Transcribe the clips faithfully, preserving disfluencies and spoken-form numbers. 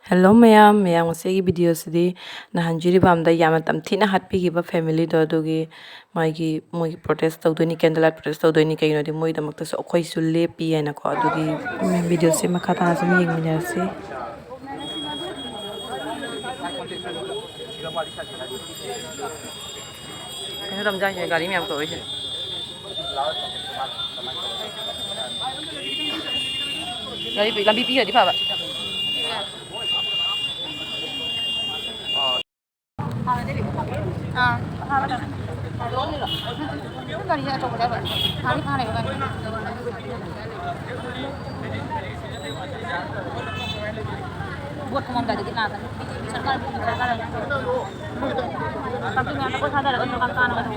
Hello ꯃꯌꯥꯝ, ꯃꯌꯥꯝ ꯉꯁꯤꯒꯤ ꯚꯤꯗꯤꯑꯣꯁꯤꯗꯤ ꯅꯍꯥꯟ ꯖꯤꯔꯤꯕꯥꯝꯗ ꯌꯥꯝꯅ ꯇꯝꯊꯤꯅ ꯍꯥꯠꯄꯤꯈꯤꯕ ꯐꯦꯃꯤꯂꯤꯗꯣ, ꯑꯗꯨꯒꯤ ꯃꯥꯒꯤ, ꯃꯣꯏꯒꯤ ꯄ꯭ꯔꯣꯇꯦꯁ ꯇꯧꯗꯣꯏꯅꯤ, ꯀꯦꯟꯗꯜ ꯂꯥꯏꯠ ꯄ꯭ꯔꯣꯇꯦꯁ ꯇꯧꯗꯣꯏꯅꯤ꯫ ꯀꯩꯒꯤꯅꯣꯗꯤ ꯃꯣꯏꯗꯃꯛꯇꯁꯨ ꯑꯩꯈꯣꯏꯁꯨ ꯂꯦꯞꯄꯤ ꯍꯥꯏꯅꯀꯣ꯫ ꯑꯗꯨꯒꯤ ꯚꯤꯗꯤꯑꯣꯁꯦ ꯃꯈꯥ ꯇꯥꯅ ꯁꯨꯝ ꯌꯦꯡꯃꯤꯟꯅꯔꯁꯤ꯫ ꯀꯩꯅꯣ ꯔꯝꯖꯥꯟꯁꯤꯅ ꯒꯥꯔꯤ ꯃꯌꯥꯝ ꯀꯧꯔꯛꯏꯁꯦ꯫ ꯒꯥꯔꯤ ꯂꯝꯕꯤ ꯄꯤꯔꯗꯤ ꯐꯕ꯫ ꯑꯥ꯫ ꯒꯥꯔꯤ ꯑꯆꯧꯕꯗ ꯐꯥꯅꯤ ꯐꯥꯅꯦꯕ ꯒꯥꯔꯤ꯫ ꯚꯣꯠ ꯊꯣꯡꯉꯝꯗꯥꯏꯗꯗꯤ ꯂꯥꯛꯀꯅꯤ꯫ ꯁꯔꯀꯥꯔ ꯁꯔꯀꯥꯔ ꯄꯥꯔꯇꯤ ꯃꯌꯥꯝꯗ ꯚꯣꯠ ꯊꯥꯗꯔꯒ ꯁꯔꯀꯥꯔ ꯀꯥꯅꯕ ꯇꯧ꯫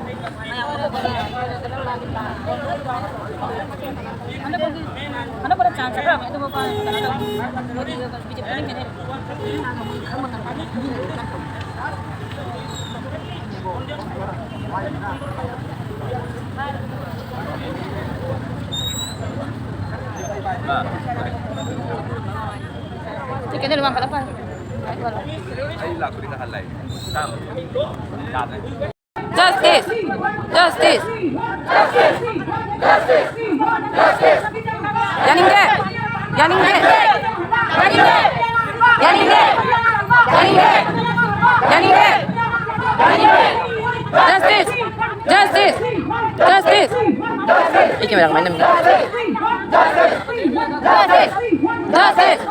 ꯍꯟꯗꯛ ꯍꯟꯗꯛ ꯈꯔ ꯆꯥꯟꯁ ꯈꯔ ꯐꯪꯉꯦ, ꯑꯗꯨꯕꯨ ꯀꯩꯅꯣ ꯇꯧ꯫ ꯕꯤ ꯖꯦ ꯄꯤ ꯃꯅꯤꯡ ꯆꯦꯟꯅꯔꯦ꯫ ꯆꯤꯛꯀꯟꯗ ꯂꯨꯄꯥ ꯌꯥꯡꯈꯩ ꯂꯧ ꯐꯔꯦ꯫ ꯑꯩ ꯂꯥꯛꯄꯗꯤ ꯉꯍꯥꯟ ꯂꯥꯛꯏ꯫ ꯆꯥꯝꯃ꯫ ꯌꯥꯗ꯭ꯔꯦ꯫ Justice! Justice! ꯌꯥꯅꯤꯡꯗꯦ! ꯌꯥꯅꯤꯡꯗꯦ! ꯌꯥꯅꯤꯡꯗꯦ! ꯌꯥꯅꯤꯡꯗꯦ! ꯌꯥꯅꯤꯡꯗꯦ! ꯌꯥꯅꯤꯡꯗꯦ! Justice! Justice! Justice! ꯑꯩ ꯀꯦꯃꯦꯔꯥ ꯀꯃꯥꯏꯅ ꯅꯝꯃꯤꯅꯣ? Justice! Justice!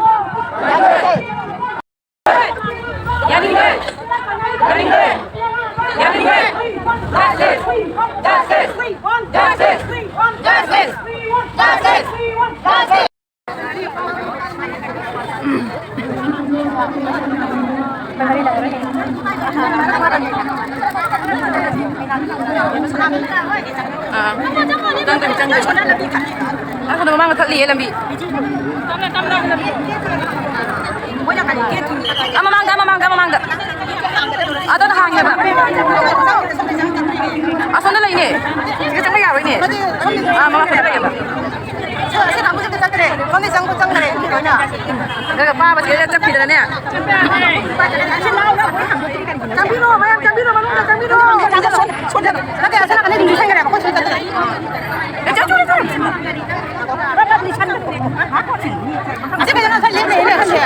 ꯑꯥ꯫ ꯆꯪꯗꯣꯏꯅꯤ, ꯆꯪꯗꯣꯏꯅꯤ꯫ ꯑꯁꯣꯝꯗ ꯃꯃꯥꯡꯗ ꯊꯠꯂꯤꯌꯦ ꯂꯝꯕꯤ꯫ ꯑꯥ, ꯃꯃꯥꯡꯗ, ꯃꯃꯥꯡꯗ, ꯃꯃꯥꯡꯗ꯫ ꯑꯗꯣ ꯍꯥꯡꯉꯦꯕ꯫ ꯑꯁꯣꯝꯗ ꯂꯩꯅꯦ꯫ ꯁꯤꯗ ꯆꯪꯕ ꯌꯥꯔꯣꯏꯅꯦ꯫ ꯑꯥ, ꯃꯃꯥꯡꯗ ꯂꯩꯌꯦꯕ꯫ ꯆꯠꯈ꯭ꯔꯦ꯫ ꯁꯣꯝꯗ ꯆꯪꯕ ꯆꯪꯈ꯭ꯔꯦ ꯂꯣꯏꯅ꯫ ꯑꯗꯨꯒ ꯄꯥꯕꯁꯤꯗ ꯆꯠꯈꯤꯗꯅꯅꯦ꯫ ꯆꯪꯕꯤꯔꯣ, ꯃꯌꯥꯝ ꯆꯪꯕꯤꯔꯣ, ꯃꯅꯨꯡꯗ ꯆꯪꯕꯤꯔꯣ꯫ ꯅꯠꯇꯦ, ꯑꯁꯣꯝ ꯅꯥꯀꯟꯗ ꯑꯗꯨꯝ ꯆꯪꯈ꯭ꯔꯦꯕ, ꯑꯩꯈꯣꯏ ꯁꯣꯝ ꯆꯠꯇ꯭ꯔꯦ꯫ ꯆꯠꯂꯨ, ꯆꯠꯂꯨ꯫ ꯑꯁꯤ ꯀꯩꯅꯣ ꯉꯁꯥꯏ ꯂꯦꯞꯄ ꯂꯩꯔꯦ, ꯑꯁꯤ꯫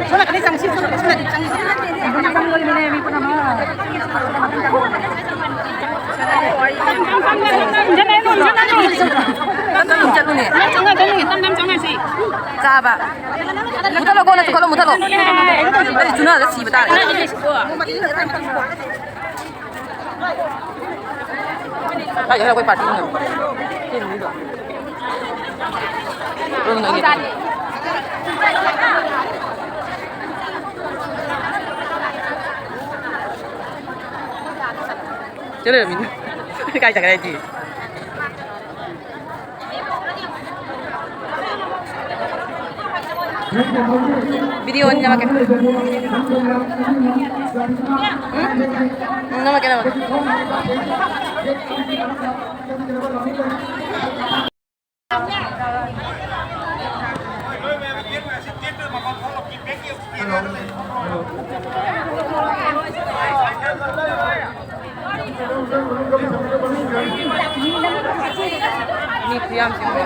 ꯁꯣꯝ ꯅꯥꯀꯟꯗ ꯆꯪꯁꯤ, ꯁꯣꯝ ꯅꯥꯀꯟꯗ ꯆꯪꯁꯤ꯫ ꯆꯠꯂꯨꯅꯦ꯫ ꯆꯥꯕ꯫ ꯃꯨꯊꯠꯂꯣ, ꯀꯣꯟꯅ ꯆꯨꯈꯠꯂꯣ, ꯃꯨꯊꯠꯂꯣ꯫ ꯑꯩ ꯆꯨꯅꯗ ꯁꯤꯕ ꯇꯥꯔꯦ꯫ ꯀꯥꯏ ꯆꯠꯈ꯭ꯔꯦ ꯑꯩꯈꯣꯏ ꯄꯥꯔꯇꯤꯁꯤꯡꯗꯣ? ꯁꯤ ꯃꯤꯗꯣ꯫ ꯑꯗꯨꯅ ꯑꯩꯒꯤ ꯆꯠ ꯂꯩꯔꯝꯃꯤꯅꯦ꯫ ꯀꯥꯏ ꯆꯠꯈ꯭ꯔꯦ ꯑꯩꯗꯤ? ꯚꯤꯗꯤꯑꯣ ꯑꯣꯏꯅ ꯅꯝꯃꯛꯀꯦ꯫ ꯎꯝ? ꯎꯝ, ꯅꯝꯃꯛꯀꯦ, ꯅꯝꯃꯛꯀꯦ꯫ ꯃꯤ ꯈꯨꯌꯥꯝꯁꯤꯕꯣ꯫